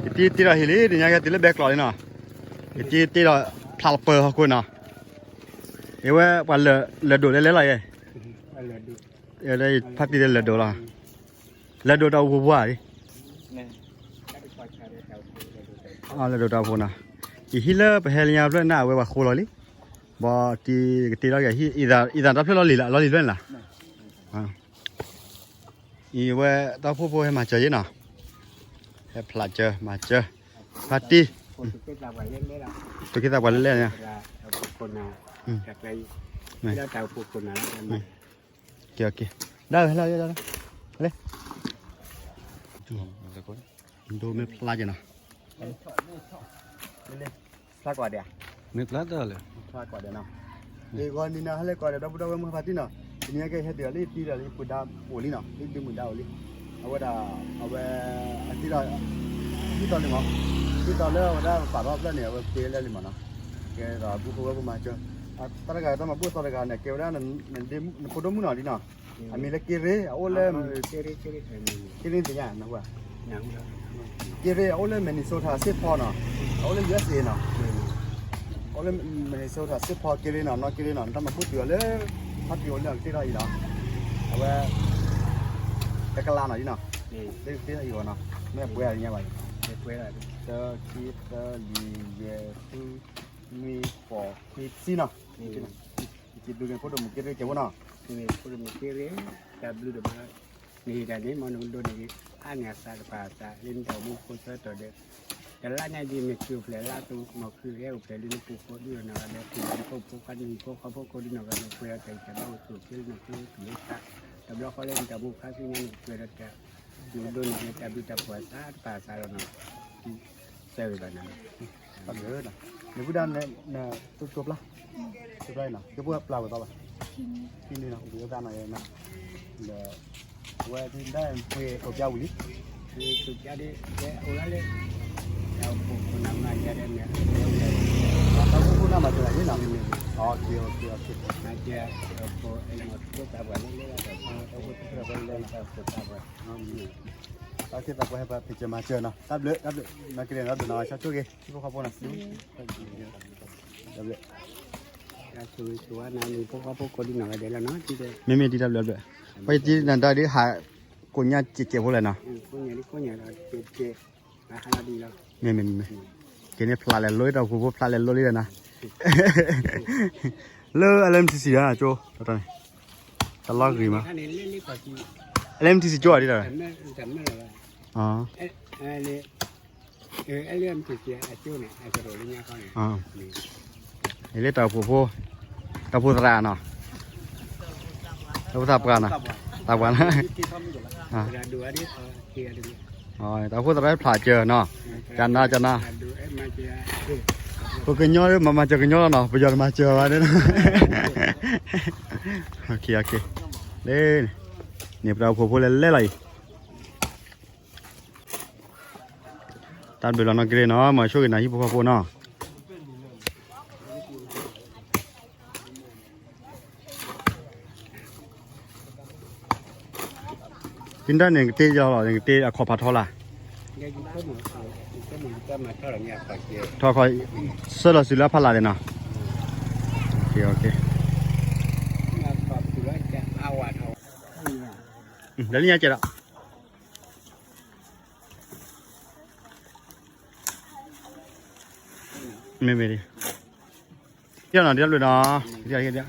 ယတ့တ့ဒီးဟ့ၣ်လံ တညါကဲတုၤလၢဘဲကျိးလံနီၤ, ယတ့တ့ဒီးဖျးလပၢၤဟီၣ်ခိၣ်နီၤ, အဝဲပှၤလၢာ်ဒိၣ်လဲလဲလီၤယဲ, ဖါတံၢ်လၢလၢာ်ဒိၣ်လီၤ, လၢာ်ဒိၣ်တၢ်အိၣ်ဖှိၣ်ပှၢ်လံ, လၢာ်ဒိၣ်တၢ်အိၣ်ဖှိၣ်နီၤ, ယဟံးလၢပဟဲလၢညါဖျၢၣ်န့ၣ် အဝဲပှၤဃိလီၤလံ, ဘၣ်တံၢ်ကတ့ထီၣ်က့ၤ အံသးတၢ်ဖျၢၣ်လီၤလံၤလီၤလံၤဖျၢၣ်န့ၣ်လီၤ, အံၤဝဲတၢ်အိၣ်ဖှိၣ်ဖိဟဲမၤစၢၤယဲနီၤ, ဟဲဖျးစၢၤမၤစၢၤ, ဖါတံၢ်, သုးက့သးပှၢ်လဲၣ်လဲၣ်န့ၣ်, ကဲ, ဒၣ်ဝဲဟဲလီၤ, လၢ, ဒိမ့ၢ်ဖျါက့ၤနီၤ, ဖျါကွၢ်ဒၣ်, မ့ၢ်ဖျါတၢ်လဲၣ်, ဖျါကွၢ်ဒၣ်နီၤ, ဂီၤနံၤနၤဟဲလၢကွၢ်ဒီး ဒီပုၢ်ဒီဝဲၢ်မုၢ်ဖါတံၢ်နီၤ, တနံၤအံၤကဟဲတုၤလၢယတံၤဒီးလၢယပုၢ်ဒါအိၣ်လံနီၤ, လၢဒုးမုၢ်ဒါအိၣ်လံ, အဝဲဒၣ်, အဝဲ, အတံၤဒီး, ဟံးတီၤလံမး, ဟံးတီၤလၢအဝဲဒၣ်ပာ်ထီၣ်ဖျၢၣ်န့ၣ် အဝဲက့ၤလၢလံမးနီၤ, ကဲဒီးပုၢ်ဖိဝဲၢ်ဖိမၤစၢၤ, တၢ်တဂၤတၢ်မၤဘူၣ်သီတဂၤန့ၣ် ကဲဝဲဒၣ်, နဖိဒိၣ်မုၣ်နီၤလံနီၤ, အမံၤလၢက့ရ့ အအိၣ်လၢ, က့ရ့သ့ၣ်ညါ, က့ရ့အအိၣ်လၢ Minnesota စ့ၢ်ဖီနီၤ, အအိၣ်လၢ ယူအက်စ့နီၤ, အိၣ်လၢ Minnesota စ့ၢ်ဖီက့ရ့နီၤ, နီၢ်က့ရ့နီၤ, နတၢ်မၤဘူၣ်တုၤအီၤလၢ, ဖါတံၢ်အိၣ်လၢအကတ့ထီၣ်အံၤနီၤ, အဝဲ, တကလးနီၤလံနီၤ, လၢကတ့ထီၣ်အံၤအီၤနီၤ, မ့ၢ်အပှဲၤအါညါဘၣ်, တၢ ခံ သၢ လွံၢ် ယဲၢ် ဃု နွံ ဃိး ခွံ ဆံနီၤ, ယစံးဘျုးက့ၤဖိဒိၣ်မုၣ်က့ရ့ကဲဖိနီၤ, ဖိဒိၣ်မုၣ်က့ရ့, တၢ်ဘျုးဒိၣ်မး, နဟ့ၣ်တၢ်န့ၣ် မ်နကဒိးန့ၢ်က့ၤ အါန့ၢ်အသးတပာ်အသး လၢနတၢ်အိၣ်မူဖိဆၢကတီၢ်ဒီး, တလါညါဒ်မ့ၢ်ခရံာ်အိၣ်ဖျဲၣ်လါအသိး မ်ခရံာ်ဟဲအိၣ်ဖျဲၣ်လၢနပူၤဃီဒ်နီၢ်ဂၤဒဲး ခရံာ်ဖိဖိခွါနဟံၣ်ဖိဃီဖိကိးဒ်နီၢ်ဂၤဒဲး ပှဲၤဒီးတၢ်ဂံၢ်တၢ်ဘါအိၣ်ဆူၣ်အိၣ်ချ့လၢနဖိလၢနသး, တဘျီဃီလၢနတၢ်အိၣ်မူခါဆူညါန့ၣ် ပှဲၤဒီးတၢ်, နကဒိးန့ၢ်က့ၤတၢ်ဘျုးတၢ်ဖှိၣ်အသးတပာ်အသးလီၤနီၤ, စၢဂ့ၤဘၣ်နၤ, နပုၢ်ဒၣ်, န, တိပျါ, တိပျါနီၤ, ကဲဖိပျါဝဲသီဘၣ်, ခံနွံနီၤ, ဘုသၣ်နီၤ, ဒီး, အဝဲဒၣ်ပှ့ၤကိးပျါဝံၤလံ, ပှ့ၤကိးပျါဒ်, ကဲအိၣ်ဒၣ်လၢ, တၢ်အိၣ်ဖှိၣ်ခိၣ်နၢ်မၤယၤဒီးန့ၣ်, တၢ်အိၣ်ဖှိၣ်ခိၣ်နၢ်မၤစၢၤယၤန့ၣ်နီၤ, မၤစၢၤ, မၤစၢၤ, တၢ်အိၣ်ဖှိၣ်သးပှၢ်လၢလၢတၢ်အိၣ်ဖှိၣ်သးပှၢ်, တၢ်အိၣ်ဖှိၣ်သးပှၢ်လၢလၢတၢ်အိၣ်ဖှိၣ်သးပှၢ်, တၢ်အိၣ်ဖှိၣ်သးပှၢ်ဟဲပှၤဖံးစၢၤမၤစၢၤနီၤ, တၢ်ဘျုး, တၢ်ဘျုး, နီၢ်က့ရ့နီၤ, ဒိၣ်နီၤ, ဆိၣ်ဂ့ၤ, ဟံၣ်ဖိဃီဖိနီၤ, တၢ်ဘျုး မ့မ့ၢ်တံၤတၢ်ဘျုးဘျုး, ပှၤယတံၤနၤဒါဒ်ဟး, ကိးညါကဲးကဲးဖိလဲၣ်နီၤ, မ့မ့ၢ်, က့ၤန့ၣ်ဖျးလဲၤလိတၢ်အိၣ်ဖှိၣ်ဖိဖျးလဲၤလိလံဒီးနီၤ, လၢ LMTC ဒီးကၠိ, တၢ်လီၢ်ဂ့ၤမး, LMTC ကၠိဒ်ဒီး, လၢတၢ်အိၣ်ဖှိၣ်ဖိ, တၢ်အိၣ်ဖှိၣ်သရၣ်နီၤ, တၢ်အိၣ်ဖှိၣ်သးပှၢ်နီၤ, သးပှၢ်နီၤ, တၢ်အိၣ်ဖှိၣ်သရၣ်ဖျးစၢၤနီၤ, ကနၤကနၤ, ပကညီမၤစၢၤကညီလီၤနီၤ, ပယီၤတမၤစၢၤဘၣ်ဒ်နီၤ, န့ၣ်ပတၢ်အိၣ်ဖှိၣ်ဖိလဲၤလဲလီၤအံၤ တၢ်ဘျုးလီၤနီၢ်ကရ့နီၤ, မ်ဆိၣ်ဂ့ၤနၤဟံၣ်ဖိဃီဖိနီၤ, ကဒၣ်န့ၣ်ကတ့ယီၤလီၤ, နကတ့အခီၣ်ဖးထီလၢ်, ထီခီ, ဆၢလီၤစုလၢအဖီလာ်သ့ၣ်နီၤ, လၢညါကဲဒီး မ့မ့ၢ်, ဒ်နီၤ ဒ်ဘျုးနီၤ,